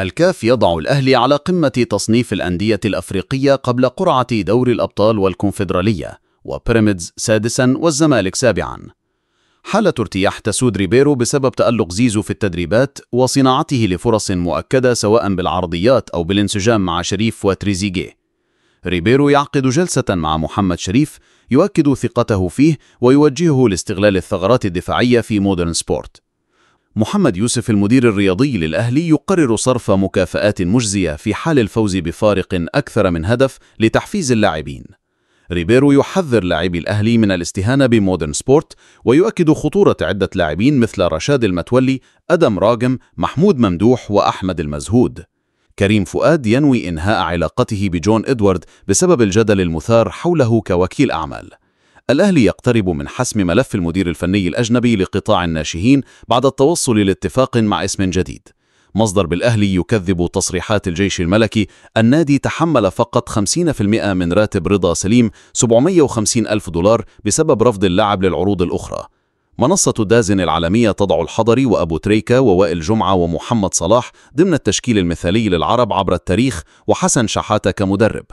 الكاف يضع الأهلي على قمة تصنيف الأندية الأفريقية قبل قرعة دوري الأبطال والكونفدرالية، وبيراميدز سادسا والزمالك سابعا. حالة ارتياح تسود ريبيرو بسبب تألق زيزو في التدريبات وصناعته لفرص مؤكدة سواء بالعرضيات أو بالانسجام مع شريف وتريزيجيه. ريبيرو يعقد جلسة مع محمد شريف يؤكد ثقته فيه ويوجهه لاستغلال الثغرات الدفاعية في مودرن سبورت. محمد يوسف المدير الرياضي للأهلي يقرر صرف مكافآت مجزية في حال الفوز بفارق أكثر من هدف لتحفيز اللاعبين. ريبيرو يحذر لاعبي الأهلي من الاستهانة بمودرن سبورت ويؤكد خطورة عدة لاعبين مثل رشاد المتولي، أدم راجم، محمود ممدوح وأحمد المزهود. كريم فؤاد ينوي إنهاء علاقته بجون إدوارد بسبب الجدل المثار حوله كوكيل أعمال. الأهلي يقترب من حسم ملف المدير الفني الأجنبي لقطاع الناشئين بعد التوصل لاتفاق مع اسم جديد. مصدر بالأهلي يكذب تصريحات الجيش الملكي، النادي تحمل فقط 50% من راتب رضا سليم 750 ألف دولار بسبب رفض اللاعب للعروض الأخرى. منصة دازن العالمية تضع الحضري وأبو تريكة ووائل جمعة ومحمد صلاح ضمن التشكيل المثالي للعرب عبر التاريخ وحسن شحاتة كمدرب.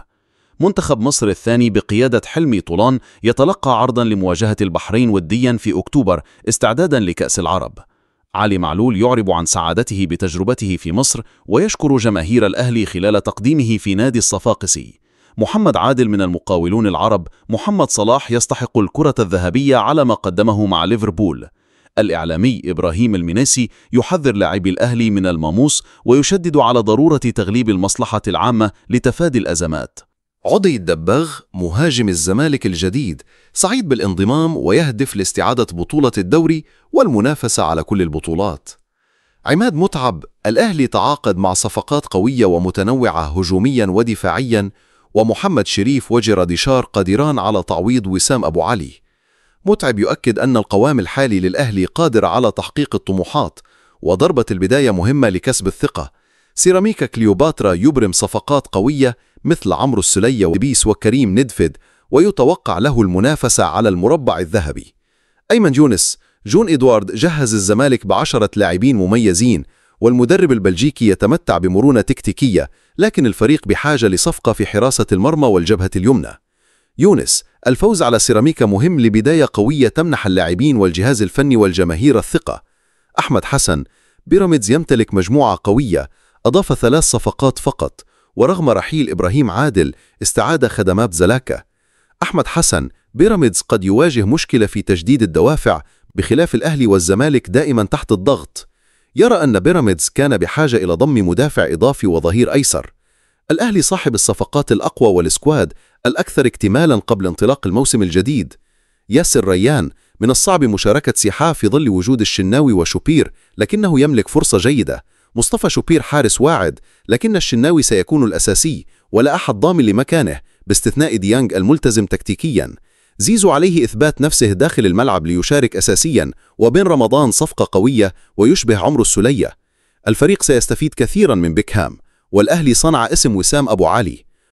منتخب مصر الثاني بقيادة حلمي طولان يتلقى عرضا لمواجهة البحرين وديا في أكتوبر استعدادا لكأس العرب. علي معلول يعرب عن سعادته بتجربته في مصر ويشكر جماهير الأهلي خلال تقديمه في نادي الصفاقسي. محمد عادل من المقاولون العرب، محمد صلاح يستحق الكرة الذهبية على ما قدمه مع ليفربول. الإعلامي إبراهيم المناسي يحذر لاعبي الأهلي من الماموس ويشدد على ضرورة تغليب المصلحة العامة لتفادي الأزمات. عدي الدباغ مهاجم الزمالك الجديد سعيد بالانضمام ويهدف لاستعادة بطولة الدوري والمنافسة على كل البطولات. عماد متعب الأهلي تعاقد مع صفقات قوية ومتنوعة هجوميا ودفاعيا، ومحمد شريف وجراديشار قادران على تعويض وسام أبو علي. متعب يؤكد أن القوام الحالي للأهلي قادر على تحقيق الطموحات، وضربة البداية مهمة لكسب الثقة. سيراميكا كليوباترا يبرم صفقات قوية مثل عمرو السلية وبيس وكريم ندفد، ويتوقع له المنافسة على المربع الذهبي. أيمن يونس جون إدوارد جهز الزمالك ب10 لاعبين مميزين، والمدرب البلجيكي يتمتع بمرونة تكتيكية، لكن الفريق بحاجة لصفقة في حراسة المرمى والجبهة اليمنى. يونس الفوز على سيراميكا مهم لبداية قوية تمنح اللاعبين والجهاز الفني والجماهير الثقة. أحمد حسن بيراميدز يمتلك مجموعة قوية، أضاف 3 صفقات فقط، ورغم رحيل إبراهيم عادل استعاد خدمات زلاكا. أحمد حسن بيراميدز قد يواجه مشكلة في تجديد الدوافع، بخلاف الأهلي والزمالك دائما تحت الضغط. يرى أن بيراميدز كان بحاجة إلى ضم مدافع إضافي وظهير أيسر. الأهلي صاحب الصفقات الأقوى والسكواد الأكثر اكتمالا قبل انطلاق الموسم الجديد. ياسر ريان من الصعب مشاركة سيحاه في ظل وجود الشناوي وشوبير، لكنه يملك فرصة جيدة. مصطفى شوبير حارس واعد، لكن الشناوي سيكون الأساسي ولا أحد ضامن لمكانه باستثناء ديانج الملتزم تكتيكيا. زيزو عليه إثبات نفسه داخل الملعب ليشارك أساسيا، وبن رمضان صفقة قوية ويشبه عمرو السلية. الفريق سيستفيد كثيرا من بيكهام، والأهلي صنع اسم وسام أبو علي.